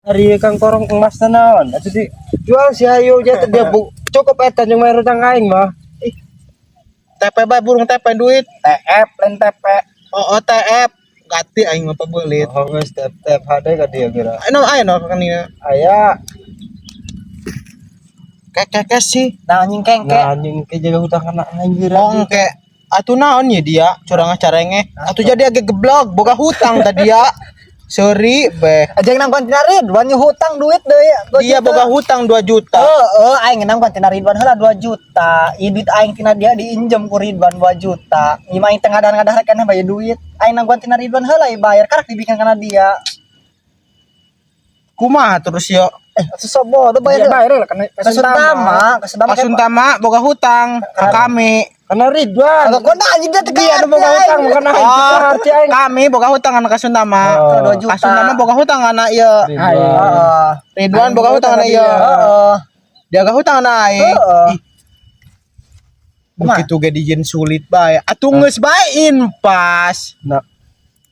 Ari Kang Korong emas na naon. Atuh di jual si ayo dia dia bu, cukup eta jeung bayar utang aing mah. TP bae burung TP duit. TF lain TP. Oh, TF. Ganti aing mah pabeulit. Oh, geus tep tep hade ka dia kira. Anu aya no kan ieu. Aya. Keke sih. Nah, anjing kengke. Nah, anjing ke jaga hutang kana aing kira. Ongke. Atuh naon ya dia curang carenge. Atuh jadi agak geblok boga hutang tadi ya. Sorry beh. Aja nang tina Ridwan nyu hutang duit deui. Dia boga hutang 2 juta. Heeh, aing nang tina Ridwan heula 2 juta. Ieu duit aing tina dia diinjem ku Ridwan 2 juta. Ieu mah aing teu ngadar-ngadar keneh bayar duit. Aing nang tina Ridwan heula ieu bayar karak dibikeun kana dia. Kumaha terus yo? Eh, atuh sok bodoh Bayar bayar. bayar lah kana. Kasundama, kasundama. Kasuntama boga hutang ke kami. Kana Ridwan. Kalau kau anjing dia Dia anu boga hutang bukan aing. Oh, Arti aing. Kami boga hutang kana Kasuntama. Oh. 2 juta. Kasuntama boga hutang kana ieu. Ridwan. Heeh. Ridwan boga hutang kana ieu. Heeh. Dia boga hutang kana aing. Heeh. Ih, begitu ge dijieun sulit bae. Atuh geus bae impas. Nah,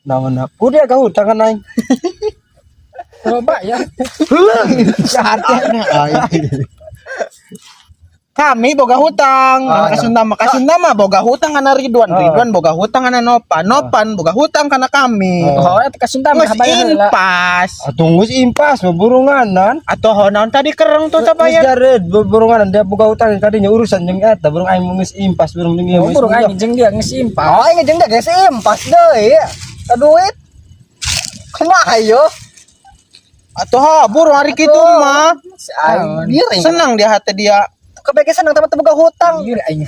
naon na? Ku dia ka hutang kana aing. Coba ya. Saatnya aing. Kami boga hutang, Ah, Kasuntama, Kasuntama boga hutang kana Ridwan, Ah. Ridwan boga hutang kana Nopan, Nopan boga hutang kana kami. Oh, eta kasundama Geus bayar heula. impas. Atuh geus impas beburunganan. Atau naon tadi kereng tuh Geus bayar. jared beburunganan dia boga hutang kadinya urusan jeung eta burung aing mun geus impas burung jeung ieu. Oh, burung aing jeung dia geus impas. Oh, aing jeung dia geus impas deui. Ka duit. Kumaha yo? Atau ha, burung hari kitu mah. Si aing diri. Senang dia hati dia. Kabeh senang teman boga hutang. Ieu aing.